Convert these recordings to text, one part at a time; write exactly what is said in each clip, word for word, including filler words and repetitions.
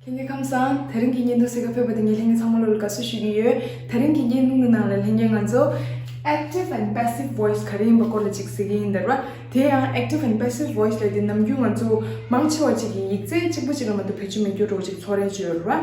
ལྷན་རྒྱས་ཁམས་བཟང་། དེ་རིང་གི་བརྙན་ཐུང་གཟིགས་ག་ཕེབས་པ་དེ་ངས་ལྷན་རྒྱས་ཚང་མ་ལོ་ལ་དགའ་བསུ་ཞུ་གི་ཡོད། དེ་རིང་གི་བརྙན་ཐུང་གི་ནང་ལ་ལྷན་རྒྱས་ང་ཚོ་active and passive voice ག་རེ་ཡིན་པ་སྐོར་ལ་ཅིག་གཟིགས་ཀྱི་ཡིན་ད་ར། དེ་ཡང་active and passive voice ལབ་དེ་ནམ་རྒྱུན་ང་ཚོ་མང་ཆེ་བ་ཅིག་གིས་ཡིག་ཚད་གཅིག་པ་ཅིག་ལ་མ་གཏོགས་བེད་སྤྱོད་མི་སྤྱོད་འགྲོ་ཅིག་ཚོར་རེ་བྱོས་ར།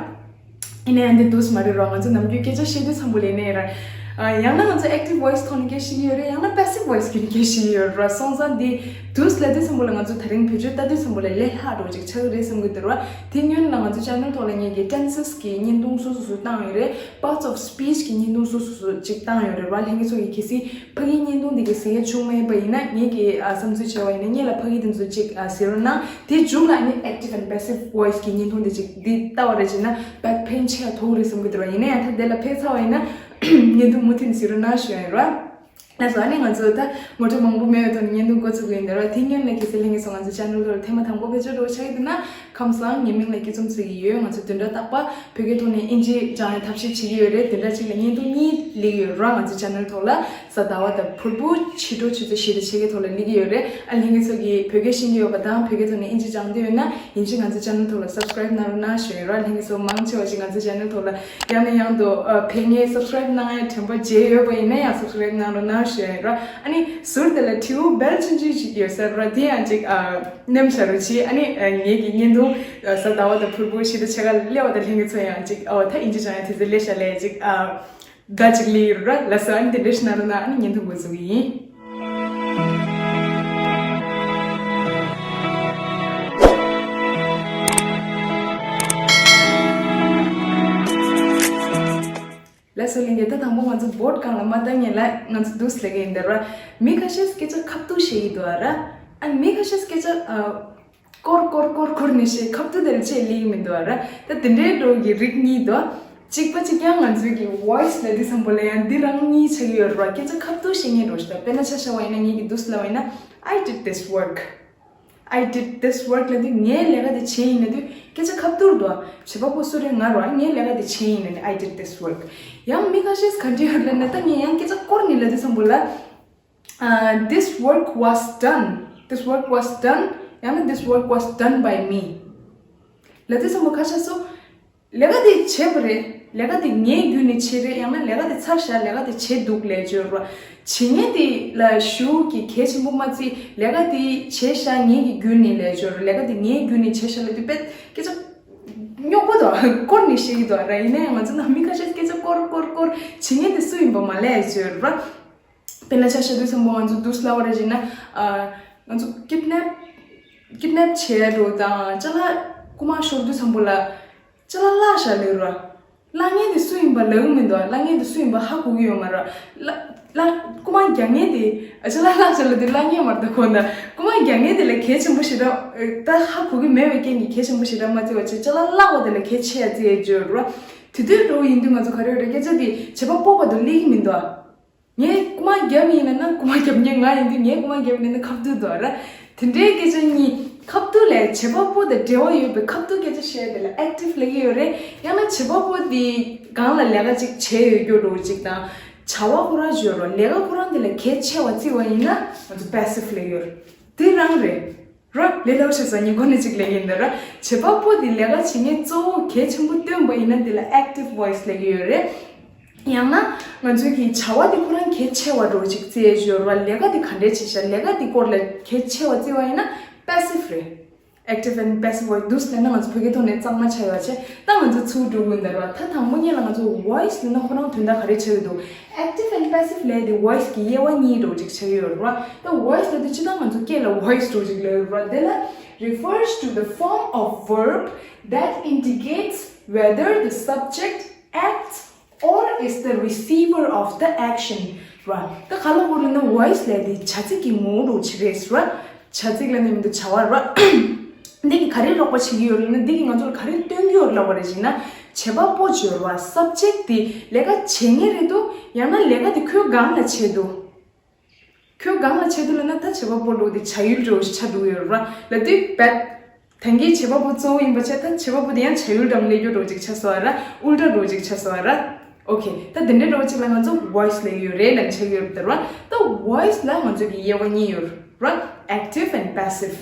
ཡིན་ན་ཡང་འདི་འདུག་སེ་མ་རེད་ར། ང་ཚོ་ནམ་རྒྱུན་སྐད་ཆ་བཤད་དུས་ཙམ་པ་ལ་ཡིན་ན་ཡང་ར། ཨ། ཡང་ན་ང་ཚོ་active voice ཐོག་ནས་སྐད་ཆ་བཤད་ཀྱི་ཡོད་རེད། ཡང་ན་passive voice གི་ནས་སྐད་ཆ་བཤད་ཀྱི་ཡོད་རེད་ར། སོང་ཙང་འདི་འདུག་སེ་ལབ་དུས་ཙམ་པ་ལ་ང་ཚོ་དེ་རིང་བེད་སྤྱོད་ལྟ་དུས་ཙམ་པ་ལ་ལས་སླ་འགྲོ་ཅིག་ཆགས་ཀྱི་རེད་བསམ་གྱི་འདུག་ར། དེ་སྔོན་ལ་ང་ཚོ་channel ཐོག་ལ་ངེད་ཀྱི་tenses གི་བརྙན་ཐུང་སོ་སོ་སོ་བཏང་ཡོད་རེད། parts of speech གི་བརྙན་ཐུང་སོ་སོ་སོ་ཅིག་བཏང་ཡོད་རེད་ར། ལྷན་རྒྱས་ཚོ་གིས་གལ་སྲིད་ཕ་གིའི་བརྙན་ཐུང་འདི་ག་གཟིགས་ཡ་བྱུང་མེད་པ་ཡིན་ན། ངེད་ཀྱི་ཨ་བསམ་ཚུལ་བྱས་པ་ཡིན་ན་སྔོན་ལ་ཕ་གི་དེ་ཚོ་ཅིག་ཨ་གཟིགས་རོགས་གནང་། དེ་མཇུག་ལ་ནི་active and passive voice གི་བརྙན་ཐུང་དེ་ཅིག་འདི་ལྟ་བ་རེད་བྱས་ན་back pain ཆེ་ཡ་ཐོག་རེད་བསམ་གྱི་འདུག་ར། ཡིན་ན་ཡང་ད་དེ་ལ་ཕེབས་ཚར་བ་ཡིན་ན་བརྙན་ཐུང་མུ་མཐུད་གཟིགས་རོགས་གནང་ཞུ་ཡ་ཡིན་ར། ལགས་སོ། ཨ་ནི་ང་ཚོ་ད་ངོ་སྤྲོད་མང་པོ་མེད་པའི་ཐོག་ནས་བརྙན་ཐུང་འགོ་ཚུགས་ཀྱི་ཡིན་ད་ར། དེ་སྔོན་ལ་གལ་སྲིད་ལྷན་རྒྱས་ཚོ་ང་ཚོ་channel ཐོག་ལ་ཐེངས་མ་དང་པོ་ཕེབས་འབྱོར་འདྲ་བོ་ཆགས་ཀྱི་འདུག་ན་ཁམས་བཟང་། ངའི་མིང་ལ་སྐྱིད་འཛོམས་ཟེར་གྱི་ཡོད། ང་ཚོ་བདུན་ཕྲག་རྟག་པར་བོད་སྐད་ཐོག་ནས་ཨིན་ཇི་སྦྱང་ཡའི་ཐབས་ཤེས་བྱེད་ཀྱི་ཡོད་རེད། བདུན་ཕྲག་གཅིག་ལ་བརྙན་ཐུང་གཉིས་སླེབས་ཀྱི་ཡོད་ར། ང་ཚོ་channel ཐོག་ལ་གཟའ་ཟླ་བ་དང་ཕུར་བུ་ཕྱི་དྲོ་ཆུ་ཚོད་བཞི་དང་ཕྱེད་ཀའི་ཐོག་ལ་སླེབས་ཀྱི་ཡོད་རེད། ཨ། ལྷན་རྒྱས་ཚོ་གིས་བོད་སྐད་ཤེས་ཀྱི་ཡོད་པ་དང་བོད་སྐད་ཐོག་ནས་ཨིན་ཇི་སྦྱང་འདོད་ཡོད་ན་ཡིན་གཅིག་ང་ཚོ་channel ཐོག་ལ་subscribe གནང་རོགས་གནང་ཞུ་ཡ་ཡིན་ར། ལྷན་རྒྱས་ཚོ་མང་ཆེ་བ་ཞིག་ང་ཚོ་channel ཐོག་ལ་ཡང་ནས་ཡང་དུ་ཨ་ཕེབས་མཁན་subscribe གནང་ཡ་དྲན་པ་བརྗེད་ཡོད་པ་ཡིན་ན་ཡང་subscribe གནང་རོགས་གནང་ཞུ་ཡ་ཡིན་ར། ཨ་ནི་ཟུར་དེ་ལ་དྲིལ་བུ་bell ཆུང་ཆུང་ཞིག་ཡོད་ས་ར། དེ་ཡང་ཅིག་ཨ་ནེམ་བྱ་རོགས་གྱིས། ཨ་ནི་ཨ་ངེད་ཀྱི་བརྙན་ཐུང་ཨ་གཟའ་ཟླ་བ་དང་ཕུར་བུ་ཕྱི་དྲོ་ཕྱེད་ཀ་ལ་སླེབས་པ་དང་ལྷན་རྒྱས་ཚོ་ཡང་ཅིག་ཨོ་ད་ཨིན་ཇི་སྦྱང་ཡ་དུས་ཚོད་སླེབས་ཤག་ལབ་ཅིག་ཨ་བརྡ་ཅིག་སླེབས་ཡོད་ར། ལགས་སོ། ཨ་ནི་དེ་འདྲ་ཞིག་གནང་རོགས་གནང་། ཨ་ནི་བརྙན་ཐུང་འགོ་འཛུགས་ཀྱི་ཡིན། ལགས་སོ། ལྷན་རྒྱས། ད་དང་པོ་ང་ཚོ་board སྒང་ལ་མ་བལྟ་སྔོན་ལ་ང་ཚོ་འདུག་སེ་ལབ་ཀྱི་ཡིན་ད་ར། མི་ཁ་ཤས་སྐད་ཆ་ཁ་ཐུག་བཤད་ཀྱི་འདུག་ཨ་ར། ཨ་མི་ཁ་ཤས་སྐད་ཆ་ཨ་ཀོར་ཀོར་ཀོར་ཀོར་ནས་བཤད། ཁ་ཐུག་དེ་ལ་ཆེ་ལེགས་མི་འདུག་ཨ་ར། ད་དེ་འདྲའི་འགྲོ་གི་རིགས་གཉིས་འདུག། གཅིག་པ་གཅིག་རྐྱང་ང་ཚོའི་གི་voice ལབ་དུས་ཙམ་པ་ལ་ཡང་འདི་རང་གཉིས་ཆགས་ཀྱི་ཡོད་རེད་བ། སྐད་ཆ་ཁ་ཐུག་བཤད་མཁན་འགྲོ་ཞིག་དང་། དཔེར་ན་ཆ་བཞག་པ་ཡིན་ན་ངེད་ཀྱིས་འདུག་སེ་ལབ་པ་ཡིན་ན། I did this work. I did this work ལབ་དུས་ངས་ལས་ཀ་དེ་བྱས་ཡིན་ལབ་དུས་སྐད་ཆ་ཁ་ཐུག་འདུག་བ། བྱེད་པ་པོ་སུ་རེད། ང་རེད་བ། ངས་ལས་ཀ་དེ་བྱས་ཡིན་ལབ་ནས། I did this work. ཡང་མི་ཁ་ཤས་ག་འདྲ་ཡོད་ལབ་ན། ད་ངས་ཡང་སྐད་ཆ་སྐོར་ནས་ལབ་དུས་ཙམ་པ་ལ། ཨ། This work was done. This work was done. ཡང་ན་this work was done by me. ལབ་དུས་ཙམ་པ་ཁ་ཤས་སུ་ལས་ཀ་དེ་བྱས་པ་རེད། ལས་ཀ་དེ་ངའི་བརྒྱུད་ནས་བྱས་རེད། ཡང་ན་ལས་ཀ་དེ་ཚར་བཞག་ལས་ཀ་དེ་བྱས་འདུག་ལབ་བརྗོད་རོགས། བྱེད་མཁན་དེ་ལ་ཞེ་གི་གལ་ཆེན་པོ་མ་བརྩི། ལས་ཀ་དེ་བྱས་བཞག་ངའི་གི་བརྒྱུད་ནས་ལབ་བརྗོད་རོགས། ལས་ཀ་དེ་ངའི་བརྒྱུད་ནས་བྱས་བཞག་ལབ་དུས་དཔེ་སྐད་ཆ་རྙོག་པོ་དང་སྐོར་ནས་བཤད་ཀྱི་འདུག་ར། ཡིན་ན་ཡང་ང་ཚོ་ནང་མི་ཁ་ཤས་སྐད་ཆ་སྐོར་སྐོར་སྐོར། བྱེད་མཁན་དེ་སུ་ཡིན་པ་མ་ལབ་བརྗོད་རོགས། དཔེར་ན་ཆ་བཞག་དུས་ཙམ་པ་ང་ཚོ་འདུག་སེ་ལབ་པ་རེད་བྱས་ན། ཨ། ང་ཚོ་kidnap kidnap བྱས་འགྲོ་དང་ཅ་ལག་རྐུ་མ་ཤོར་དུས་ཙམ་པ་ལ། ཅ་ལག་བརླག་བཞག་ལབ་ར། བརླག་མཁན་དེ་སུ་ཡིན་པ་ལབ་ཀྱི་མི་འདུག་ཨ། བརླག་མཁན་དེ་སུ་ཡིན་པ་ཧ་གོ་གི་ཡོད་མ་རེད། བརླག་བརླག་རྐུ་མ་རྒྱག་མཁན་དེ། ཨ། ཅ་ལག་བརླག་བཞག་ལབ་དུས་བརླག་མཁན་མ་རེད། ད་ཁོ་ན་རྐུ་མ་རྒྱག་མཁན་དེ་ལ་གལ་ཆེན་པོ་ཞེ་དྲག་ད་ཧ་གོ་གི་མེད་པའི་རྐྱེན་གྱིས་གལ་ཆེན་པོ་ཞེ་དྲག་མ་བརྩི་བ་བྱས། ཅ་ལག་བརླག་པ་དེ་ལ་གལ་ཆེ་ཡ་བརྩི་ཡ་བརྗོད་རོགས། དེ་དུས་འགྲོ་ཡིན་དུས་ང་ཚོ་ག་རེ་རེད། སྐད་ཆ་དེ་བྱེད་པ་པོ་བར་དུ་སླེབས་ཀྱི་མི་འདུག་ཨ། ངས་རྐུ་མ་བརྒྱབ་ཡིན་ན་ན་རྐུ་མ་བརྒྱབ་མཁན་ང་ཡིན་དུས། ངས་རྐུ་མ་བརྒྱབ་ཡིན་ན་ན་ཁ་ཐུག་འདུག་ར། དེ་འདྲའི་སྐད་ཆ་གཉིས། ཁ་ཐུག་ལས་བྱེད་པ་པོ་དང་འབྲེལ་བ་ཡོད་པའི་ཁ་ཐུག་སྐད་ཆ་བཤད་དེ་ལ་active ལབ་ཀྱི་ཡོད་རེད། ཡང་ན་བྱེད་པ་པོ་དེ་སྒང་ལ་ལས་ཀ་ཅིག་བྱས་ཡོད་རྒྱུ་འདྲ་བོ་ཅིག་དང་། བྱ་བ་ཁོ་རང་བརྗོད་རོགས། ལས་ཀ་ཁོ་རང་དེ་ལ་གལ་ཆེ་བ་བརྩི་བ་ཡིན་ན་ང་ཚོ་passive ལབ་ཀྱི་ཡོད་རེད། དེ་རང་རེད། ར། ལས་སླ་པོ་བྱས་ཙང་ངས་ཁོ་ནས་གཅིག་ལབ་ཀྱི་ཡིན་ད་ར། བྱེད་པ་པོ་དེ་ལས་ཀ་བྱེད་མཁན་གཙོ་བོ་གལ་ཆེན་པོ་བཏོན་པ་ཡིན་ན་དེ་ལ་active voice ལབ་ཀྱི་ཡོད་རེད། ཡང་ན་ང་ཚོའི་གི་བྱ་བ་དེ་ཁོ་རང་གལ་ཆེ་བ་འདྲ་བོ་ཅིག་བརྩི་ཡ་ཡོད་ར། ལས་ཀ་དེ་ག་འདྲས་བྱེད་ཤག་ལས་ཀ་དེ་སྐོར་ལ་གལ་ཆེ་བ་བརྩི་བ་ཡིན་ན་passive རེད། Active and passive voice འདུག་སེ་ལབ་ན་ང་ཚོ་བོད་སྐད་ཐོག་ནས་གཙང་མ་ཆགས་ཡོད་པ་བྱས། ད་ང་ཚོ་ཚུར་འགྲོ་གི་ཡིན་ད་ར། ད་དང་པོ་ཉིད་ལ་ང་ཚོ་voice ལབ་ན་ཁོ་རང་དོན་དག་ག་རེ་ཆགས་ཀྱི་འདུག Active and passive ལབ་དེ་voice གི་དབྱེ་བ་གཉིས་འདྲ་བོ་ཅིག་ཆགས་ཀྱི་ཡོད་རེད་བ། ད་voice ལབ་དེ་སྤྱིར་བཏང་ང་ཚོ་སྐད་ལ་voice འདྲ་བོ་ཅིག་ལབ་ཡོད་རེད་བ། དེ་ལ་refers to the form of verb that indicates whether the subject acts or is the receiver of the action ར། ད་ག་ལ་གོ་ལབ་ན་voice ལབ་དེ་བྱ་ཚིག་གི་ངོ་བོ་འདྲ་བོ་ཅིག་རེད་ར། བྱ་ཚིག་ལབ་ནས་མི་འདུག་བྱ་བ་ར། འདི་གིས་ག་རེ་རོགས་པ་བྱེད་ཀྱི་ཡོད་ལབ་ན། འདི་གིས་ང་ཚོ་ལ་ག་རེ་སྟོན་གྱི་ཡོད་ལབ་པ་རེད་ཅེ་ན། བྱེད་པ་པོ་བརྗོད་ར། subject དེ་ལས་ཀ་བྱེད་མཁན་རེད་འདུག་ཡང་ན་ལས་ཀ་དེ་ཁོའི་སྒང་ལ་བྱས་འདུག་ཁོའི་སྒང་ལ་བྱས་འདུག་ལབ་ན་ད་བྱེད་པ་པོ་ལོ་དེ་བྱ་ཡུལ་འདྲ་བོ་ཞིག་ཆགས་འགྲོ་གི་ཡོད་ར། ལབ་དུས་བད། ད་གིན་བྱེད་པ་པོ་གཙོ་བོ་ཡིན་པ་བྱས། ད་བྱེད་པ་པོ་དེ་ཡང་བྱ་ཡུལ་འདྲ་མོ་ལས་རྒྱུ་འདྲ་བོ་ཅིག་ཆགས་སོང་བ་ར། ཨུལ་ཊ་འདྲ་བོ་ཅིག་ཆགས་སོང་བ་ར། ཨོ་ཁེ། ད་དེ་འདྲའི་འདྲ་བོ་ཅིག་ལ་ང་ཚོ་voice ལབ་ཀྱི་ཡོད་རེད་ལབ་ཆགས་ཀྱི་ཡོད་རེད་བ། ད་voice ལ་ང་ཚོ་གི་དབྱེ་བ་གཉིས་ཡོད་ར། Active and passive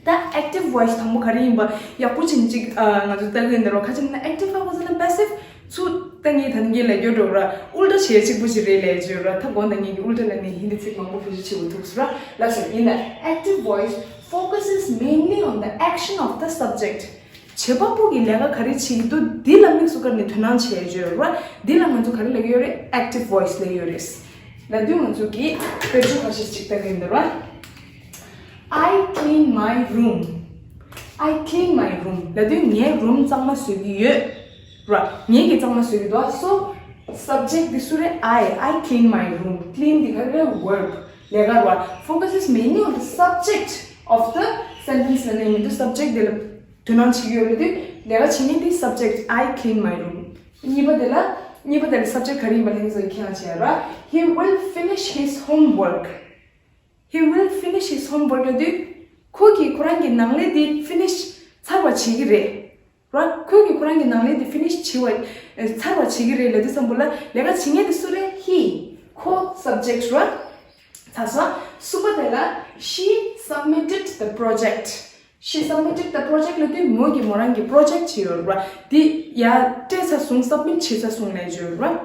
ད་active voice དང་པོ་ག་རེ་ཡིན་པ་ཡག་པོ་ཅིག་ཅིག་ཨ་ང་ཚོ་ལྟ་གི་ཡིན་ད་རོ། ཁ་ཅིག་ན་active ཧ་གོ་ས་ན་passive ཚུ་ད་ངས་ད་ངས་ལ་རྒྱོ་འགྲོ་ར་ཨུལ་ཏྲ་བྱེད་གཅིག་པོ་ཞིག་རེད་ལས་བརྗོད་ར། ད་དགོང་ད་ངས་ཀྱི་ཨུལ་ཏྲ་ལ་ནས་ཧིན་དི་ཚིག་མང་པོ་བེད་སྤྱོད་བྱེད་དགོས་ཐུག་སོ་ར། ལ་སོ་ཡིན་ན་active voice focuses mainly on the action of the subject། བྱེད་པ་པོ་གི་ལས་ཀ་ག་རེ་བྱེད་ཀྱི་འདུག་འདི་ལ་དམིགས་སུ་བཀར་ནས་དོ་སྣང་བྱེད་བརྗོད་ར། འདི་ལ་ང་ཚོ་ག་རེ་ལབ་ཀྱི་ཡོད་རེད། active voice ལབ་ཀྱི་ཡོད་རེད། ལ་དུས་ང་ཚོ་གི་དཔེར་བརྗོད་ཁ་ཤས་ཅིག་ལྟ་གི་ཡིན་ད་ར། I clean my room. I clean my room. ལ་དུས་ངའི་རུམ་གཙང་མ་བཟོ་གི་ཡོད། ར། ངས་ཀྱི་གཙང་མ་བཟོ་གི་འདུག So, subject འདི་སུ་རེད། I. I clean my room. Clean འདི་ག་རེ་རེད། verb ལས་ཀ་ར། Focuses mainly on the subject of the sentence ལ་ནས་མི་འདུག subject འདི་ལ་དོ་སྣང་བྱེད་ཀྱི་ཡོད་ལ་དུས་ལས་ཀ་བྱེད་མཁན་འདི་subject I clean my room. གཉིས་པ་དེ་ལ་གཉིས་པ་དེ་ལ་subject ག་རེ་ཡིན་པ་ལན་ཚོ་ཁྱེད་རང་བྱས་ར། He will finish his homework. He will finish his homework ལ་དུས་ཁོ་གིས་ཁོ་རང་གི་ནང་ལས་དེ་finish ཚར་བ་བྱེད་ཀྱི་རེད། ར། ཁོ་གིས་ཁོ་རང་གི་ནང་ལས་དེ་finish བྱེད་པ་ཚར་བ་བྱེད་ཀྱི་རེད་ལབ་དུས་ཙམ་པོ་ལ་ལས་ཀ་བྱེད་མཁན་དེ་སུ་རེད། He. ཁོ་subject ར། ཚ་སོ། གསུམ་པ་དེ་ལ་she submitted the project. She submitted the project ལབ་དུས་མོ་གིས་མོ་རང་གི་project བྱས་ཡོད་ར། དེ་ཡར་སྤྲད་ཚར་སོང་། submit བྱས་ཚར་སོང་ལབ་ཀྱི་ཡོད་ར།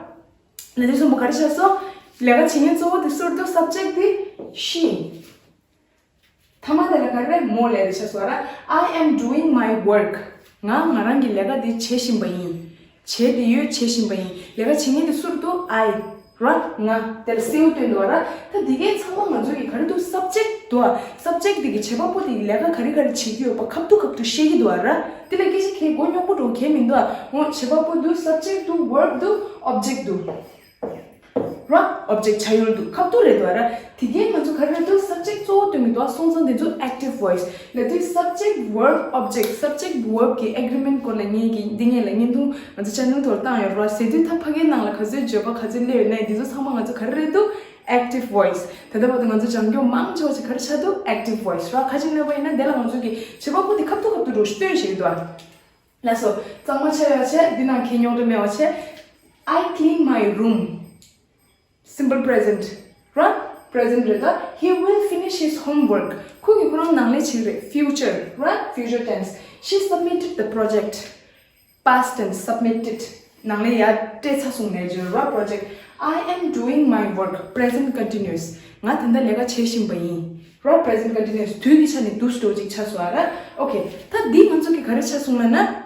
ལབ་དུས་ཙམ་པོ་ག་རེ་ཆགས་སོང་། ལས་ཀ་བྱེད་མཁན་གཙོ་བོ་དེ་སུ་རེད་འདུག subject དེ་she ཡིན། ཐ་མ་དེ་ལ་ག་རེ་རེད། མོ་ལབ་དེ་ཆགས་སོང་ར། I am doing my work. ང་ང་རང་གི་ལས་ཀ་དེ་བྱེད་བཞིན་པ་ཡིན། བྱས་ཏེ་ཡོད། བྱེད་བཞིན་པ་ཡིན། ལས་ཀ་བྱེད་མཁན་དེ་སུ་རེད་འདུག I ར། ང་། དེ་ལ་སེའུ་སྟོན་འདུག་ར། ད་འདི་གའི་ཚང་མ་ང་ཚོ་གི་ག་རེ་འདུག subject འདུག subject འདི་གི་བྱེད་པ་པོ་དེ་གི་ལས་ཀ་ག་རེ་ག་རེ་བྱེད་ཀྱི་ཡོད་པ་ཁ་ཐུག་ཁ་ཐུག་ཤེས་ཀྱི་འདུག་ར། དེ་ལ་སྐད་ཆ་གལ་མགོ་རྙོག་པོ་འགྲོ་གལ་མི་འདུག་འོ་བྱེད་པ་པོ་འདུག subject འདུག verb འདུག object འདུག་ར། object བྱ་ཡུལ་འདུག་ཁ་ཐུག་རེད་འདུག་ར། དེ་གའི་ང་ཚོ་ག་རེ་རེད་འདུག subject གཙོ་བོ་སྟོན་གྱི་འདུག་སོང་ཙང་དེ་ཚོ་active voice ལབ་དུས་subject verb object subject verb གི་agreement སྐོར་ལ་ངས་ཀྱི་འདི་ངས་ལ་བརྙན་ཐུང་ང་ཚོ་channel ཐོག་ལ་བཏང་ཡོད་ར། ཟེར་དུས་ད་ཕ་གིའི་ནང་ལ་ག་ཚོད་བརྗོད་པ་ག་ཚོད་སླེབས་ཡོད་ན་འདི་ཚོ་ཚང་མ་ང་ཚོ་ག་རེ་རེད་འདུག active voice། ད་ལྟ་བར་དུ་ང་ཚོ་སྦྱང་རྒྱུ་མང་ཆེ་བ་ཞིག་ག་རེ་ཆགས་འདུག active voice ར། ཁ་ཅིག་ནས་བ་ཡིན་ན་དེ་ལ་ང་ཚོ་གི་བྱེད་པ་པོ་དེ་ཁ་ཐུག་ཁ་ཐུག་འགྲོ་སྟོན་ཞིག་འདུག་ཨ། ལགས་སོ། གཙང་མ་ཆགས་ཡོད་ཆེ། འདི་ནང་ཁྱེད་རྙོག་དྲ་མེད་པ་ཆེ། I clean my room. Simple present ར། present རེད་ད། He will finish his homework. ཁོ་གིས་ཁོ་རང་ནང་ལས་བྱེད་ཀྱི་རེད། future ར། future tense. She submitted the project. past tense. submitted. ནང་ལས་ཡར་སྤྲད་ཚར་སོང་ལབ་ཀྱི་ཡོད་ར། project. I am doing my work. present continuous. ང་ད་ལྟ་ལས་ཀ་བྱེད་བཞིན་པ་ཡིན་ར། present continuous དུས་ཀྱི་ཆ་ནས་དུས་འགྲོ་ཅིག་ཆགས་སོང་ཨ་ར། okay. ད་འདི་ང་ཚོ་གི་ག་རེ་ཆགས་སོང་ལབ་ན།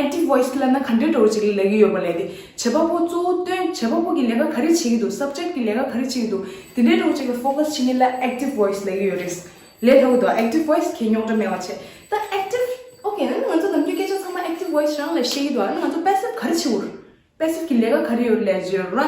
active voice ལབ་ན་ག་འདྲའི་འགྲོ་ཅིག་ལབ་ཀྱི་ཡོད་པ་ལབ་དེ། བྱེད་པ་པོ་གཙོ་བོ་སྟོན། བྱེད་པ་པོ་གི་ལས་ཀ་ག་རེ་བྱེད་ཀྱི་འདུག subject གི་ལས་ཀ་ག་རེ་བྱེད་ཀྱི་འདུག་དེ་འདྲའི་འགྲོ་ཅིག་ལ་focus བྱེད་མཁན་ལ་active voice ལབ་ཀྱི་ཡོད་རེད། ལས་སླ་བོ་འདུག active voice གི་རྙོག་དྲ་མེད་པ་བྱས། ད་active okay ང་ཚོ་ནམ་རྒྱུན་སྐད་ཆ་ཚང་མ་active voice རང་ལ་བཤད་ཀྱི་འདུག་ཨ་ནི་ང་ཚོ་passive ག་རེ་བྱེད་འོར། passive གི་ལས་ཀ་ག་རེ་ཡོད་ལབ་ཀྱི་ཡོད་ར།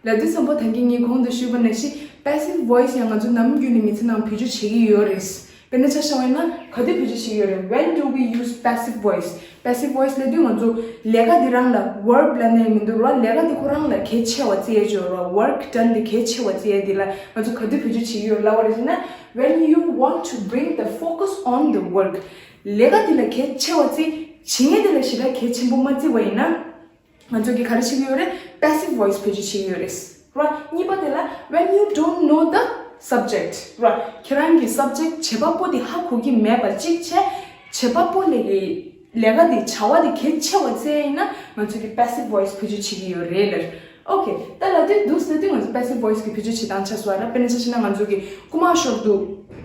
ལབ་དུས་ཙམ་པོ་ད་གིན་ངས་གོང་དུ་ཞུས་པ་ནང་བཞིན་passive voice ཡང་ང་ཚོ་ནམ་རྒྱུན་ནས་མི་ཚེ་ནང་བེད་སྤྱོད་བྱེད་ཀྱི་ཡོད་རེད། དཔེར་ན་ཆ་བཞག་པ་ཡིན་ན་ག་དུས་བེད་སྤྱོད་བྱེད་ཀྱི་ཡོད་རེད། When do we use passive voice? passive voice ལབ་དུས་ང་ཚོ་ལས་ཀ་འདི་རང་ལ་verb ལབ་ནས་མི་འདུག་ར། ལས་ཀ་འདི་ཁོ་རང་ལ་གལ་ཆེ་བ་བརྩི་ཡས་ཡོད་ར། work done འདི་གལ་ཆེ་བ་བརྩི་ཡས་འདི་ལ་ང་ཚོ་ག་དུས་བེད་སྤྱོད་བྱེད་ཀྱི་ཡོད་ལབ་པ་རེད་ཟེར་ན། When you want to bring the focus on the work. ལས་ཀ་འདི་ལ་གལ་ཆེ་བ་བརྩི། བྱེད་མཁན་འདི་ལ་ཞེ་དྲག་གལ་ཆེན་པོ་མ་བརྩི་བ་ཡིན་ན། ང་ཚོ་གིས་ག་རེ་བྱེད་ཀྱི་ཡོད་རེད། passive voice བེད་སྤྱོད་བྱེད་ཀྱི་ཡོད་རེད། ར། གཉིས་པ་དེ་ལ་when you don't know the subject ར། ཁྱེད་རང་གིས་subject བྱེད་པ་པོ་དེ་ཧ་གོ་གི་མེད་པ་གཅིག་བྱས། བྱེད་པ་པོ་ལས་ཀྱི་ལས་ཀ་དེ་བྱ་བ་དེ་གལ་ཆེ་བ་བརྩི་ཡིན་ན་ང་ཚོ་གིས་passive voice བེད་སྤྱོད་བྱེད་ཀྱི་ཡོད་རེད་ལར། okay ད་ལབ་དུས་འདུག་ཟེར་དུས་ང་ཚོ་passive voice གི་བེད་སྤྱོད་བྱེད་སྟངས་ཆགས་སོང་བ་ར། དཔེར་ན་ཆ་བཞག་ན་ང་ཚོ་གིས་རྐུ་མ་ཤོར་འདུག་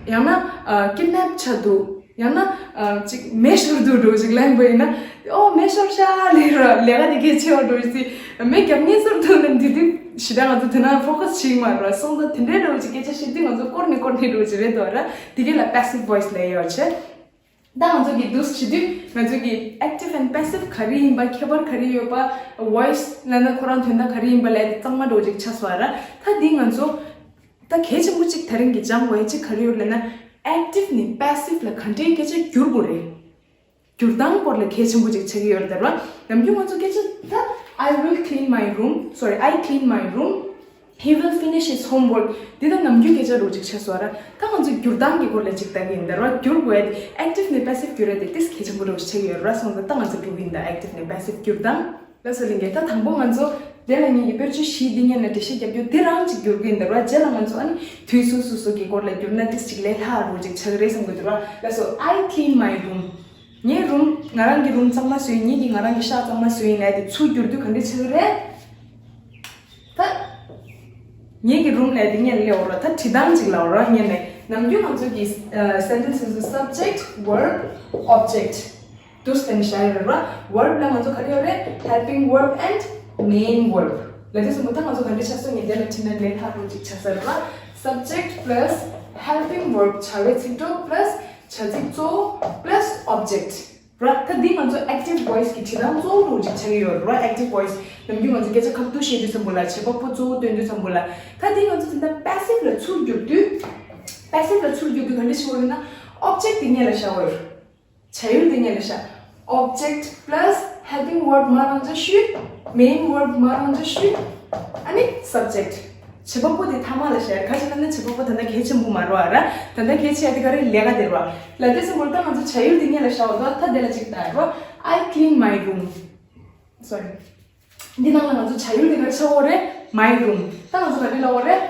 ཡང་ན་ཨ་kidnap བྱས་འདུག་ཡང་ན་ཨ་ཅིག་མེ་ཤོར་འདུག་འགྲོ་ཅིག་ལན་པ་ཡིན་ན། ཨོ་མེ་ཤོར་ཤག་ལབ་ར། ལས་ཀ་དེ་གལ་ཆེ་བ་འགྲོ་ཅིག་མེ་རྒྱབ་ངེས་ཤོར་འདུག་ལབ་དུས་དེ་ཞེ་དྲག་ང་ཚོ་དེ་ན་focus བྱེད་ཀྱི་མ་རེད་ར། སོང་ཙང་དེ་འདྲའི་འགྲོ་ཅིག་སྐད་ཆ་བཤད་དུས་ང་ཚོ་སྐོར་ནས་སྐོར་ནས་འགྲོ་ཅིག་རེད་འདུག་ར། དེ་གས་ལ་passive voice ལབ་ཡོད་ཆེ། ད་ང་ཚོ་གིས་འདུག་བྱེད་དུས་ང་ཚོ་གི་active and passive ག་རེ་ཡིན་པ་ཁྱད་པར་ག་རེ་ཡོད་པ། voice ལབ་ན་ཁོ་རང་དོན་དག་ག་རེ་ཡིན་པ་ལབ་དེ་གཙང་མ་འགྲོ་ཅིག་ཆགས་སོང་བ་ར། ད་འདི་ང་ཚོ་ད་གལ་ཆེན་པོ་གཅིག་དེ་རིང་གི་སྦྱང་དགོས་ཡ་གཅིག་ག་རེ་ཡོད་ལབ་ན། active ནས་passive ལ་ག་འདྲའི་སྐད་ཆ་བསྒྱུར་དགོས་རེད། བསྒྱུར་སྟངས་སྐོར་ལ་གལ་ཆེན་པོ་གཅིག་ཆགས་ཀྱི་ཡོད་རེད་ད་ར། ནམ་རྒྱུན་ང་ཚོ་སྐད་ཆ་ད། I will clean my room. Sorry, I clean my room. He will finish his homework. འདི་ད་ནམ་རྒྱུན་སྐད་ཆ་རོ་གཅིག་ཆགས་སོང་ར། ད་ང་ཚོ་བསྒྱུར་སྟངས་ཀྱི་སྐོར་ལ་གཅིག་ལྟ་གི་ཡིན་ད་ར། བསྒྱུར་དགོས་ཡ་དེ་active ནས་passive བསྒྱུར་ཡ་དེ་ཏིས་གལ་ཆེན་པོ་རོ་ཆགས་ཀྱི་ཡོད་ར། སོང་ཙང་ད་ང་ཚོ་འགྲོ་གི་ཡིན་ད་active ནས་passive བསྒྱུར་སྟངས། ལགས་སོ་ལྷན་རྒྱས། ད་དང་པོ་ང་ཚོ་དེ་ལ་ངེད་ཀྱི་དཔེར་བརྗོད་བཞི་འདི་སྔོན་ལ་འགྲེལ་བཤད་རྒྱབ་རྒྱུ་དེ་རང་ཅིག་འགྱུར་གྱི་ཡིན་ད་ར། རྗེས་ལ་ང་ཚོ་ཨ་ནི་དུས་སོ་སོ་སོ་གི་སྐོར་ལ་བསྒྱུར་ན་ཏིས་ཅིག་ལས་སླ་རུ་ཅིག་ཆགས་ཀྱི་རེད་བསམ་གྱི་འདུག་ར། ལགས་སོ། I clean my room. ངའི་རུམ། ང་རང་གི་རུམ་གཙང་མ་བཟོས་ཡིན། ངེད་ཀྱི་ང་རང་གི་ཤག་གཙང་མ་བཟོས་ཡིན་ལབ་དེ་ཚུར་བསྒྱུར་དུས་ག་འདྲ་ཆགས་ཀྱི་རེད། ད་ངེད་ཀྱི་རུམ་ལབ་དེ་སྔོན་ལ་སླེབས་ཡོད་ར། ད་བྲིས་སྟངས་ཅིག་ལབ་ར། སྔོན་ནས་ནམ་རྒྱུན་ང་ཚོ་གི་ཨ་སེན་ཊེན་སི་སུ་subject verb object དུ་སྟན་བཞག་ཡོད་རེད་ར། Verb ལ་ང་ཚོ་ག་རེ་ཡོད་རེད། Helping verb and main verb ལབ་དུས་ཙམ་པ་ད་ང་ཚོ་ག་འདྲ་ཆགས་སོང་ངས་དེ་ལ་བྲིས་ན་ལས་སླ་རུ་ཅིག་ཆགས་ས་རེད་ར། Subject plus helping verb བྱ་བའི་ཚིག་གྲོགས་plus བྱ་ཚིག་གཙོ་བོ་plus object ར། ད་འདི་ང་ཚོ་active voice གི་བྲིས་སྟངས་གཙོ་བོ་རུ་ཅིག་ཆགས་ཀྱི་ཡོད་རེད་ར། Active voice ནམ་རྒྱུན་ང་ཚོ་སྐད་ཆ་ཁ་ཐུག་བཤད་དུས་ཙམ་པ་ལ། བྱེད་པ་པོ་གཙོ་བོ་སྟོན་དུས་ཙམ་པ་ལ། ད་འདི་ང་ཚོ་ད་ལྟ་passive ལ་ཚུར་བསྒྱུར་དུས། Passive ལ་ཚུར་བསྒྱུར་དུས་ག་འདྲ་ཞིག་ཡོད་རེད་ན། Object དེ་སྔོན་ལ་བཞག་ཡོད་རེད། བྱ་ཡུལ་དེ་སྔོན་ལ་བཞག Object plus helping verb མར་རང་འཇགས་བཤུས། Main verb མར་རང་འཇགས་བཤུས། ཨ་ནི་subject བྱེད་པ་པོ་དེ་ཐ་མ་ལ་བཞག་ག་ཅི་ལབ་ན་བྱེད་པ་པོ་ད་ལྟ་གལ་ཆེན་པོ་མ་རེད་བ་ར། ད་ལྟ་གལ་ཆེ་ཡ་དེ་ག་རེ། ལས་ཀ་དེ་རེད་བ། ལབ་དུས་ཙམ་པ་ད་ང་ཚོ་བྱ་ཡུལ་དེ་སྔོན་ལ་བཞག་འོ། ད་ད་དེ་ལ་ཅིག་ལྟ་རོ། I clean my room. Sorry. འདི་ནང་ལ་ང་ཚོ་བྱ་ཡུལ་དེ་ག་རེ་ཆགས་ཡོད་རེད། My room. ད་ང་ཚོ་ག་རེ་ལབ་ཡོད་རེད།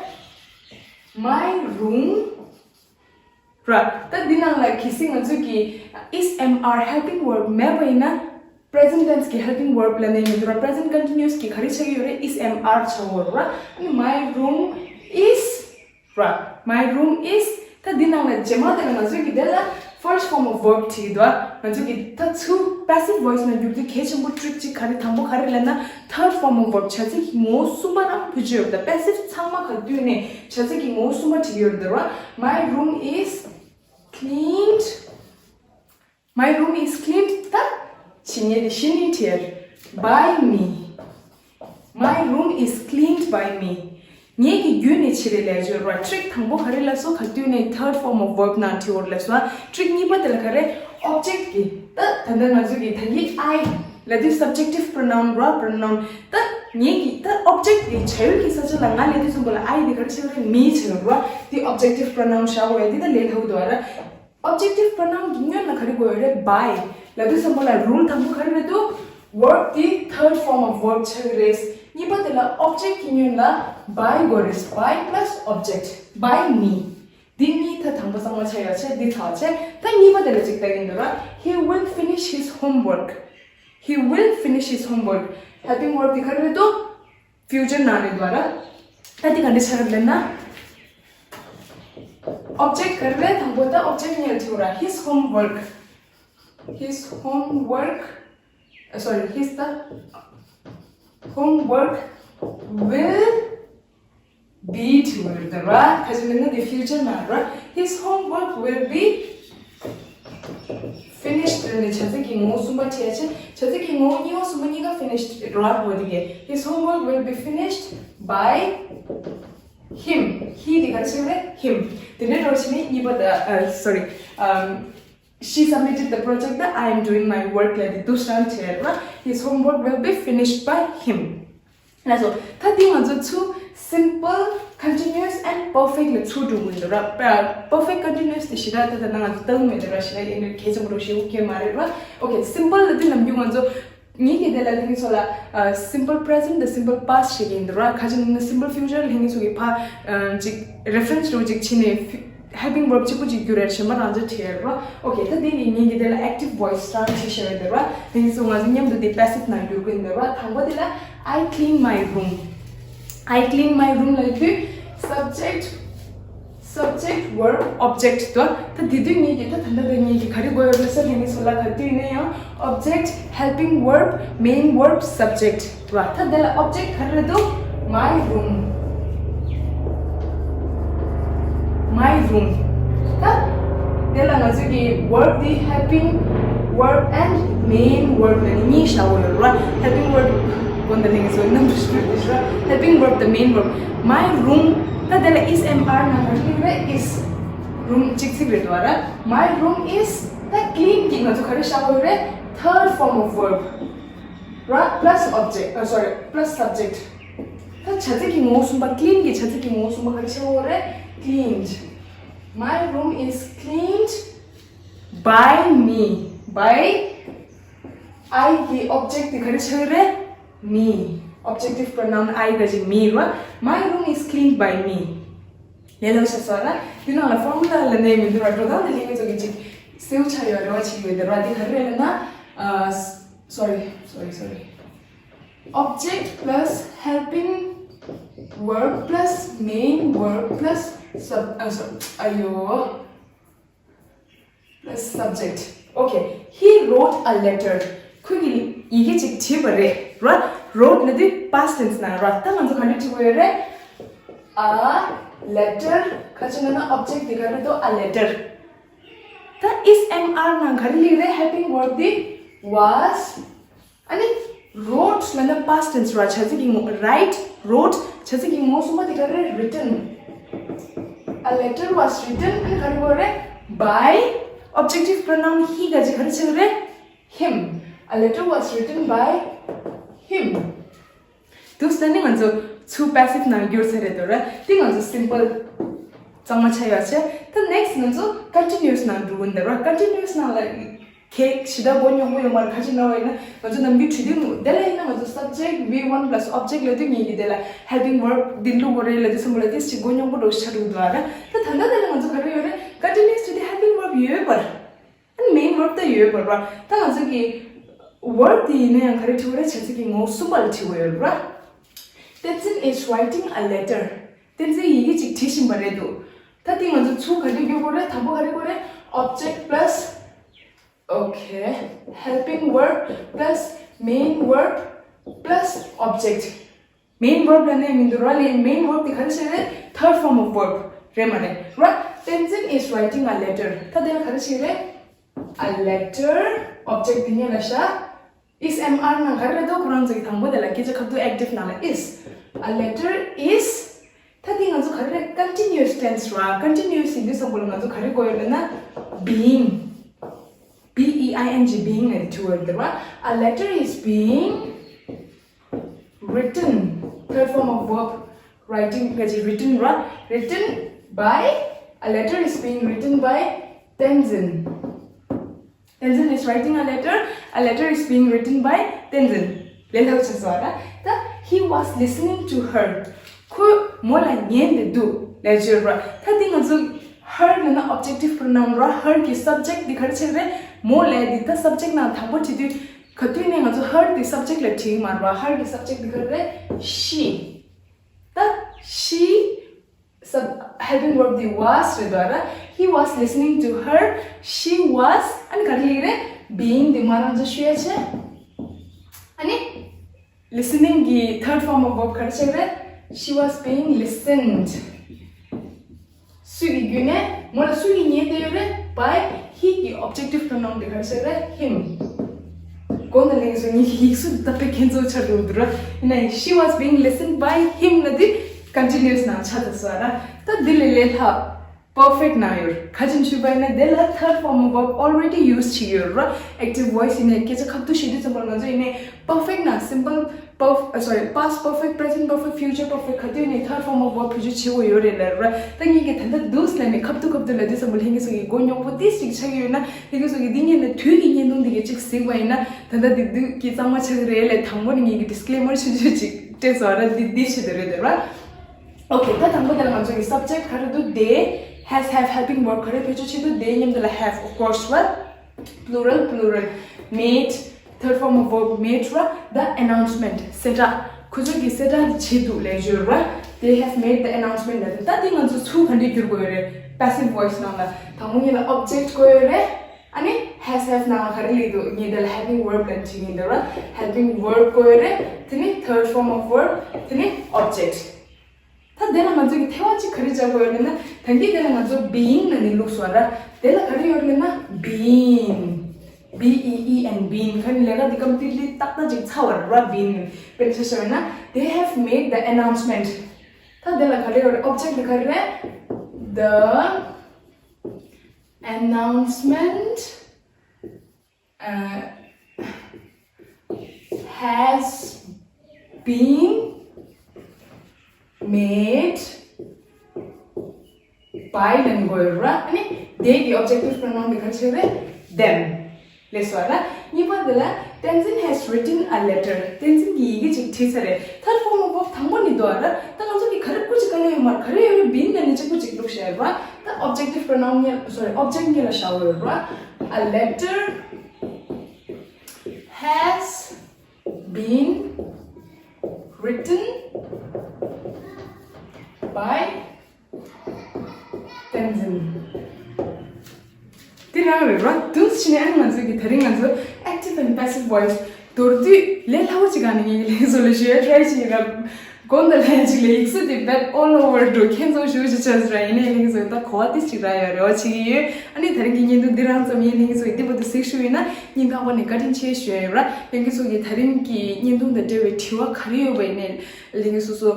My room ར། ད་འདི་ནང་ལ་གལ་སྲིད་ང་ཚོས་ཀྱི་is am are helping verb མེད་པ་ཡིན་ན། Present tense གི་helping verb ལབ་ནས་མི་འདུག་ར། Present continuous གི་ག་རེ་ཆགས་ཀྱི་ཡོད་རེད། is am are ཆགས་ཡོད་རེད་ར། ཨ་ནི་my room is ར། My room is ད་འདི་ནང་ལ་རྗེས་མ་དེ་ལ་ང་ཚོས་ཀྱི་དེ་ལ་first form of verb བྲིས་ཀྱི་འདུག་ང་ཚོས་ཀྱི་ད་ཚུར་passive voice ནང་བསྒྱུར་དུས་གལ་ཆེན་པོ་trick གཅིག་ག་རེ། དང་པོ་ག་རེ་ལབ་ན། Third form of verb བྱ་ཚིག་ངོ་བོ་གསུམ་པ་རང་བེད་སྤྱོད་ཡོད་པ་དང་། Passive ཚང་མ་ག་དུས་ནས་བྱ་ཚིག་གི་ངོ་བོ་གསུམ་པ་བྲིས་ཡོད་རེད་ར། My room is cleaned. My room is cleaned. ད་ཕྱི་ཉལ་དེ་ཕྱི་ཉལ་བྲིས་by me. My room is cleaned by me. ངེད་ཀྱི་བརྒྱུད་ནས་ཕྱི་རེད་ལབ་ཡོད་ར། Trick དང་པོ་ག་རེ་ལབ་སོང་། ག་དུས་ནས་third form of verb ནང་བྲིས་ཡོད་རེད་ལབ་སོང་། Trick གཉིས་པ་དེ་ལ་ག་རེ། Object གི་ད་ད་ལྟ་ང་ཚོ་གི་ད་གི་I ལབ་དུས་subjective pronoun ར། Pronoun ད་ངེད་ཀྱི་ད་object གི་བྱ་ཡུལ་གྱི་ས་ཆ་ལ་ང་ལབ་དུས་ཙམ་པ་ལ་I དེ་ག་རེ་བྱེད་ཀྱི་རེད། Me བྱེད་ཀྱི་ར། དེ་objective pronoun བཞག་དགོས་ཡ་དེ་ད་ལས་སླ་པོ་འདུག་ར། Objective pronoun གི་སྔོན་ལ་ག་རེ་དགོས་ཡོད་རེད། By ལབ་དུས་ཙམ་པ་ལ་rule དང་པོ་ག་རེ་རེད་འདུག Verb དེ་third form of verb ཆགས་ཀྱི་རེད། གཉིས་པ་དེ་ལ་object གི་སྔོན་ལ་by དགོས་རེད། By plus object. By me. འདི་གཉིས་ད་དང་པོ་གཙང་མ་ཆགས་ཡོད་བྱས། འདི་ཚར་བྱས། ད་གཉིས་པ་དེ་ལ་ཅིག་ལྟ་གི་འདུག་ར། He will finish his homework. He will finish his homework. Helping verb དེ་ག་རེ་རེད་འདུག Future ནང་རེད་འདུག་ར། ད་འདི་ག་འདྲ་ཆགས་ཀྱི་རེད་ལབ་ན། Object ག་རེ་རེད། དང་པོ་ད་object ནས་བྲིས་ར། His homework. His homework. Uh, sorry, his the homework will be བྲིས་ཡོད་རེད་ར། ག་ཅི་ལབ་ན་འདི་future ནང་ར། His homework will be finished ལབ་ནས་བྱ་ཚིག་གི་ངོ་བོ་གསུམ་པ་བྲིས་ཡ་ཆེ། བྱ་ཚིག་གི་ངོ་བོ་གཉིས་པ་གསུམ་པ་གཉིས་ཀ་finished ར། འོ་དེ་གས། His homework will be finished by him. He དེ་ག་རེ་བྱས་རེད། Him. དེ་ནས་འགྲོ་བྱས་ནས་གཉིས་པ་ད། Uh, sorry. Um, she submitted the project. ད་I am doing my work ལབ་དེ་འདུག་སེ་བྲིས་ར། His homework will be finished by him. ལགས་སོ། ད་འདི་ང་ཚོ་ཚུར་simple, continuous and perfect ལ་ཚུར་འགྲོ་གི་ཡིན་འདུག་ར། Perfect continuous དེ་ཞེ་དྲག་ད་ལྟ་ང་ཚོ་ལྟ་གི་མེད་འདུག་ར། ཞེ་དྲག་ཡིན་ན་གལ་ཆེན་པོ་རུ་ཞེ་པོ་གལ་མ་རེད་ར། Okay, simple ལབ་དུས་ནམ་རྒྱུན་ང་ཚོ་ངེད་ཀྱི་དེ་ལ་ལྷན་རྒྱས་ཚོ་ལ་simple present དང་simple past ཞེས་ཀྱི་ཡིན་འདུག་ར། ག་ཅི་ལབ་ན་simple future ལ་ལྷན་རྒྱས་ཚོ་གི་ཕ་ཅིག་reference རུ་ཅིག་ཕྱིན་ནས་helping verb གཅིག་པུ་ཅིག་བསྒྱུར་རེད། གཞན་པ་རང་འཇགས་བྲིས་རེད་ར། Okay, ད་འདི་ནི་ངེད་ཀྱི་དེ་ལ་active voice རང་བྲིས་བཞག་ཡོད་འདུག་ར། ལྷན་རྒྱས་ཚོ་ང་ཚོ་མཉམ་དུ་དེ་passive ནང་བསྒྱུར་གི་ཡིན་འདུག་ར། དང་པོ་དེ་ལ། I clean my room. I clean my room ལབ་དུས་subject, subject, verb, object དོ། ད་དེ་དུས་ངེད་ཀྱི་ད་ད་ལྟ་ངེད་ཀྱི་ག་རེ་དགོས་ཡོད་རེད་ཟེར་ན། ངེད་ཚོ་ལ་ག་དུས་ཡིན་ན་ཡང་object, helping verb, main verb, subject ར། ད་དེ་ལ་object ག་རེ་རེད་འདུག My room. My room. ད་དེ་ལ་ང་ཚོས་ཀྱི་verb དེ་helping verb and main verb ལབ་ནས་གཉིས་བཞག་དགོས་ཡོད་རེད་བ། Helping verb གོ་འདི་ལེན་སོ་ནམ་རུ་ཞུ་རུ་ཞུ། Helping verb དང་main verb. My room. ད་དེ་ལ་is am are ནང་ག་རེ་རེད། Is. Room གཅིག་ཚིག་རེད་འདུག་བ་ར། My room is. ད་clean གི་ང་ཚོ་ག་རེ་བཞག་དགོས་རེད། Third form of verb ར། Plus object, uh, sorry, plus subject. ད་བྱ་ཚིག་གི་ངོ་བོ་གསུམ་པ། clean གི་བྱ་ཚིག་གི་ངོ་བོ་གསུམ་པ་ག་རེ་ཆགས་ཡོད་རེད། Cleaned. My room is cleaned by me. By I གི་object དེ་ག་རེ་ཆགས་ཡོད་རེད། me. Objective pronoun I ག་ཅིག་me ར། My room is cleaned by me. ལས་སླ་ཤ་སོ་ར། དེ་ནང་ལ་formula ལ་ནས་མི་འདུག་ར། འགྲོ་སྟངས་དེ་ལས་མི་ཚོགས་ཀྱི་ཅིག་སེའུ་ཆ་ཡོད་རེ་བ་ཆེ་ཡོད་དེ་ར། དེ་ག་རེ་རེད་ལབ་ན། ཨ། sorry, sorry, sorry. Object plus helping verb plus main verb plus sub- ཨ། sorry. ཨ་ཡོ། Plus subject. Okay. He wrote a letter. ཁོས་ཀྱིས་ཡི་གེ་ཅིག་བྲིས་པ་རེད། ར། wrote ལབ་དུས་past tense ནང་ར། ད་ང་ཚོ་ག་འདྲ་བྲིས་དགོས་ཡོད་རེད། A letter. ཁ་ཅིག་ན་ན་object དེ་ག་རེ་འདུག a letter. ད་is am are ནང་ག་རེ་སླེབས་རེད། helping verb དེ་was. ཨ་ནི་wrote ལབ་ན་past tense ར། བྱ་ཚིག་གི་ངོ་། write, wrote བྱ་ཚིག་གི་ངོ་གསུམ་པ་དེ་ག་རེ་རེད། written. A letter was written. ཨ་ནི་ག་རེ་གོ་རེད། by. Objective pronoun he ག་ཅིག་ག་རེ་ཆགས་རེད། him. A letter was written by him. དུས་ད་ནི་ང་ཚོ་ཚུར་passive ནང་བསྒྱུར་ཚར་རེད་དོ་ར། དེ་ང་ཚོ་simple གཙང་མ་ཆགས་ཡོད་ཆེ། ད་next ང་ཚོ་continuous ནང་འགྲོ་གི་འདུག་ར། continuous ནང་ལ་ཁྱེད་ཞེ་དྲག་མགོ་རྙོག་པོ་ཡོད་མ་རེད། ག་ཅིག་ན་བ་ཡིན་ན་ང་ཚོ་ནམ་རྒྱུན་བྲིས་དུས་དེ་ལ་ཡིན་ན་ང་ཚོ་subject V one plus object ལབ་དུས་ངེད་ཀྱིས་དེ་ལ་helping verb འདི་བླུག་དགོས་རེད་ལབ་དུས་ཙམ་པ་ལ་ཏིས་ཅིག་མགོ་རྙོག་པོ་འདྲ་ཆགས་འགྲོ་གི་འདུག་ཨ་ར། ད་ད་ལྟ་དེ་ལ་ང་ཚོ་ག་རེ་ཡོད་རེད། continuous དེ་helping verb ཡོད་པར། ཨ་ནི་main verb ད་ཡོད་པར་བ། ད་ང་ཚོ་གི་verb དེ་ཡིན་ན་ཡང་ག་རེ་བྲིས་པ་རེད། བྱ་ཚིག་གི་ངོ་བོ་གསུམ་པ་ལ་བྲིས་པ་ཡོད་རེད་བ། Tenzin is writing a letter. བསྟན་འཛིན་ཡི་གེ་ཅིག་བྲིས་བཞིན་པ་རེད་འདུག་ད་དེ་ང་ཚོ་ཚུར་ག་འདྲ་བསྒྱུར་དགོས་རེད། དང་པོ་ག་རེ་དགོས་རེད། object plus okay, helping verb plus main verb plus object. Main verb ལ་ནས་མི་འདུག་ར། ལས་main verb དེ་ག་རེ་ཞིག་རེད། third form of verb རེད་མ་རེད་ར། Tenzin is writing a letter. ད་དེ་ལ་ག་རེ་ཞིག་རེད། a letter. Object དེ་ཉེ་ལ་ཤ is am are ནང་ག་རེ་རེད་དོ། ཁོ་རང་ཚོ་གི་དང་པོ་དེ་ལ་སྐད་ཆ་ཁ་ཐུག་active ནང་ལ་is. A letter is. ད་དེ་ང་ཚོ་ག་རེ་རེད། continuous tense ར། continuous ཡིན་དུས་སམ་བྷོ་ལ་ང་ཚོ་ག་རེ་དགོས་ཡོད་ལབ་ན་being. B E I N G, being ནས་བྲིས་པ་རེད་བ། A letter is being written. Third form of verb, writing ག་ཅིག written ར། written by, a letter is being written by Tenzin. Tenzin is writing a letter. A letter is being written by Tenzin. ལས་སླ་ཆགས་སོང་བ་ར། ད་he was listening to her. ཁོས་མོ་ལ་ཉན་ཏེ་འདུག་ལབ་བརྗོད་ར། ད་འདི་ང་ཚོ་her ལབ་ན་objective pronoun ར། her གི་subject འདི་ག་རེ་ཆགས་རེད། མོ་ལབ་འདི་ད་subject ནང་དང་པོ་བྲིས་དུས་ག་དུས་ནས་ང་ཚོ་her འདི་subject ལ་བྲིས་ཀྱི་མ་རེད་བ། her གི་subject འདི་ག་རེ་རེད། she. ད་she sub- helping verb འདི་was རེད་བ་ར། He was listening to her. She was ཨ་ནི་ག་རེ་ལབ་ཀྱི་རེད། being འདི་མ་རང་ཚོ་ཤོད་ཡ་ཆེ། ཨ་ནི། Listening གི་third form of verb ག་རེ་བྱས་རེད། She was being listened. སུ་གི་བརྒྱུད་ནས་མོ་ལ་སུ་གིས་ཉན་བསྡད་ཡོད་རེད། By he གི་objective pronoun དེ་ག་རེ་བྱས་རེད། Him. གོང་དུ་ལེན་སོང་ངེད་ཀྱི་ཡིག་གཟུགས་ད་དཔེ་ཁྱེད་ཚོ་ཆགས་འགྲོ་འདུག་ར། ཡིན་ན་ཡང་she was being listened by him ལབ་དུས་continuous ནང་ཆགས་ཚར་སོང་ར། ད་འདི་ལས་ལས་ལྷག perfect ནང་ཡོད། ག་ཅིག་ཞུས་པ་ཡིན་ན་དེ་ལ་third form of verb already use བྱེད་ཀྱི་ཡོད་རེད། Active voice ཡིན་ནའི་སྐད་ཆ་ཁ་ཐུག་བཤད་དུས་ཙམ་པར་ང་ཚོ་ཡིན་ནའི་perfect ནང་simple perf- ཨ། sorry, past perfect, present perfect, future perfect ག་དུས་ནས་third form of verb བེད་སྤྱོད་བྱེད་དགོས་ཡོད་རེད་ལབ་རེད། ད་ངེད་ཀྱིས་ད་ལྟ་འདུག་ལབ་ནས་ཁ་ཐུག་ཁ་ཐུག་ལབ་དུས་ཙམ་པར་ལྷན་རྒྱས་ཚོ་གི་མགོ་རྙོག་པོ་ཏིས་ཅིག་ཆགས་ཡོད་ན་ལྷན་རྒྱས་ཚོ་གི་འདི་ཉིད་ནས་དུས་ཀྱི་བརྙན་ཐུང་འདི་གའི་ཅིག་གཟིགས་པ་ཡིན་ན་ད་ལྟ་འདི་དུས་ཀྱི་གཙང་མ་ཆགས་ཀྱི་རེད་ལབ། དང་པོ་ནས་ངེད་ཀྱིས་disclaimer ཆུང་ཆུང་ཅིག་སྤྲད་སོང་ར། འདི་འདི་ཆེད་དུ་རེད་ལབ་ར། Okay, ད་དང་པོ་དེ་ལ་ང་ཚོ་གི་subject ག་རེ་འདུག they, has, have, helping verb ག་རེ་བེད་སྤྱོད་བྱེད་འདུག they མཉམ་དུ་ལ་have, of course, right? Plural, plural. Made, third form of verb, made ར། the announcement གསལ་བསྒྲགས། ཁོ་ཚོ་གི་གསལ་བསྒྲགས་བྱེད་འདུག་ལབ་ཡོད་ར། They have made the announcement ལབ་དུས་ད་འདི་ང་ཚོ་ཚུར་ག་འདྲས་བསྒྱུར་དགོས་ཡོད་རེད། Passive voice ནང་ལ་དང་པོ་ཉིད་ལ་object དགོས་ཡོད་རེད། ཨ་ནི་has, have ནང་ལ་ག་རེ་སླེབས་འདུག་ངས་དེ་ལ་helping verb ལབ་བྲིས་ཡིན་འདུག་ར། helping verb དགོས་ཡོད་རེད། དེ་ནི་third form of verb, དེ་ནི་object. ད་དེ་ལ་ང་ཚོ་གི་ཐེ་བ་གཅིག་ག་རེ་བྱ་དགོས་ཡོད་ལབ་ན། ད་གིན་དེ་ལ་ང་ཚོ་been ལབ་ནས་བླུགས་སོང་ར། དེ་ལ་ག་རེ་ཡོད་ལབ་ན་been, B E E N, been ག་ནི་ལས་ཀ་འདི་གམ་ཏིག་ཏིག་ཏག་ཏག་ཅིག་ཚར་བ་ར། been དཔེར་ན་ཆ་བཞག་ན། They have made the announcement. ད་དེ་ལ་ག་རེ་ཡོད་རེད། object དེ་ག་རེ་རེད། The announcement uh, has been made by ལབ་ནས་དགོས་ཡོད་ར། ཨ་ནི་they གི་objective pronoun དེ་ག་རེ་བྱས་རེད། them ལབ་སོང་ར། གཉིས་པ་དེ་ལ་ Tenzin has written a letter. བསྟན་འཛིན་གྱིས་ཡི་གེ་ཅིག་བྲིས་ཚར་རེད། Third form of verb དང་པོ་ནི་འདུག་ཨ་ར། ད་ང་ཚོ་གི་ག་རེ་སྐུ་ཅིག་ག་ལེ་ཡོད་མ་རེད། ག་རེ་ཡོད་རེད། Been ནས་ནི་གཅིག་པུ་ཅིག་བླུགས་བཞག་ཡོད་ར། ད་objective pronoun གཉིས། Sorry, object གཉིས་ལ་བཞག་ཡོད་ར། A letter has been written by Tenzin. དེ་རང་རེད་ར། དུས་ཕྱིན་ནས་ཨ་ནི་ང་ཚོ་གི་དེ་རིང་ང་ཚོ་active and passive voice མདོར་བསྡུས་ལས་སླ་བོ་ཅིག་ག་ནས་ངས་ལས་བཟོ་ལས་ཞུ་ཡ་try བྱེད་ཡིན་ར། དགོངས་དག་ལན་ཅིག་ལས་ཡིག་གཟུགས་དེ་bad all over འགྲོ་ཁྱེད་ཚོ་ཞུ་ཞུ་ཆགས་ར། ཡིན་ནའི་ལས་བཟོ་ད་གོ་བ་དེ་ཅིག་ར་ཡོད་རེ་བ་བྱེད་ཀྱི་ཡོད། ཨ་ནི་དེ་རིང་གི་བརྙན་ཐུང་འདི་རང་ཙམ་ཡིན། ལས་བཟོ་འདི་བར་དུ་གཟིགས་ཞུ་ཡིན་ན་སྙིང་ཐག་པ་ནས་བཀའ་དྲིན་ཆེ་ཞུ་ཡ་ཡོད་ར། ལས་བཟོ་གི་དེ་རིང་གི་བརྙན་ཐུང་དང་འབྲེལ་བའི་དྲི་བ་ག་རེ་ཡོད་པ་ཡིན་ནའི། ལྷན་རྒྱས་སོ་སོ་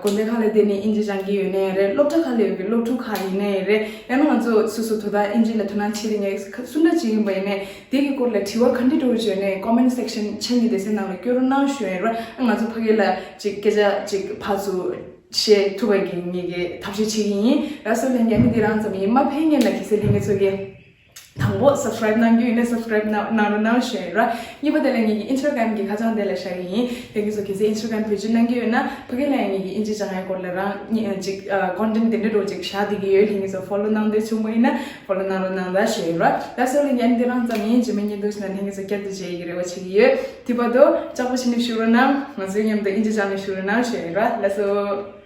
དགོན་སྡེ་ཁག་ལ་བསྡད་ནས་དབྱིན་ཇི་སྦྱང་གི་ཡོད་ནའི་རེད། སློབ་གྲྭ་ཁག་ལ་ཡོད་པའི་སློབ་ཕྲུག་ཁག་ཡིན་ནའི་རེད། ཡང་ན་ང་ཚོ་སོ་སོ་དོ་བདག་དབྱིན་ཇི་ལ་དོ་སྣང་བྱེད་མཁན་སུ་འདྲ་ཅིག་ཡིན་པ་ཡིན་ནའི་དེ་གི་སྐོར་ལ་དྲི་བ་ག་འདྲ་འདྲ་བོ་བྱོས་ནས་comment section ཆ་གཉིས་སྡེ་ཚན་ནང་ལ་བསྐྱོན་རོགས་གནང་ཞུ་ཡ་ཡིན་ར། ང་ཚོ་ཕ་གི་ལ་ཅིག་སྐད་ཆ་ཅིག་ཕར་ཚུར་བཤད་ཐུབ་པ་གི་ངེད་ཀྱི་ཐབས་ཤེས་བྱེད་ཀྱི་ཡིན་ར། སོ་ལྷན་རྒྱས་ཨ་ནི་འདི་རང་ཙམ་ཡིན། མ་ཕན་ངེད་ལ་གལ་སྲིད་ལྷན་རྒྱས་ཚོ་གི་དང་པོ་subscribe གནང་རྒྱུ་ཡིན་ན་subscribe གནང་གནང་རོགས་གནང་ཞུ་ཡ་ཡིན་ར། གཉིས་པ་དེ་ལ་ངེད་ཀྱི་Instagram གི་ཁ་བྱང་དེ་ལ་བཞག་གི་ཡིན། ལྷན་རྒྱས་ཚོ་གལ་སྲིད་Instagram བེད་སྤྱོད་གནང་རྒྱུ་ཡོད་ན་ཕ་གི་ལ་ཡང་ངེད་ཀྱི་དབྱིན་ཇི་སྦྱང་ཡ་སྐོར་ལ་རང་ཉིད་ཅིག་ཨ་content དེ་འདྲ་འདྲ་བོ་ཅིག་བཞག་བསྡད་ཀྱི་ཡོད། ལྷན་རྒྱས་ཚོ་follow གནང་འདོད་བྱུང་བ་ཡིན་ན་follow གནང་རོགས་གནང་ད་ཞུ་ཡ་ཡིན་ར། ད་སོ་ལྷན་རྒྱས་ཨ་ནི་འདི་རང་ཙམ་ཡིན། རྗེས་མའི་བརྙན་ཐུང་ཞིག་ན་ལྷན་རྒྱས་ཚོ་བསྐྱར་དུ་མཇལ་ཡ་གི་རེ་བ་བྱེད་ཀྱི་ཡོད། དེ་བར་དུ་ལྕགས་པོ་བྱས་ནས་བཞུགས་རོགས་གནང་། ང་ཚོའི་མཉམ་དུ་དབྱིན་ཇི་སྦྱང་ནས་བཞུགས་རོགས་གནང་ཞུ་ཡ་ཡིན་ར། ལགས་སོ།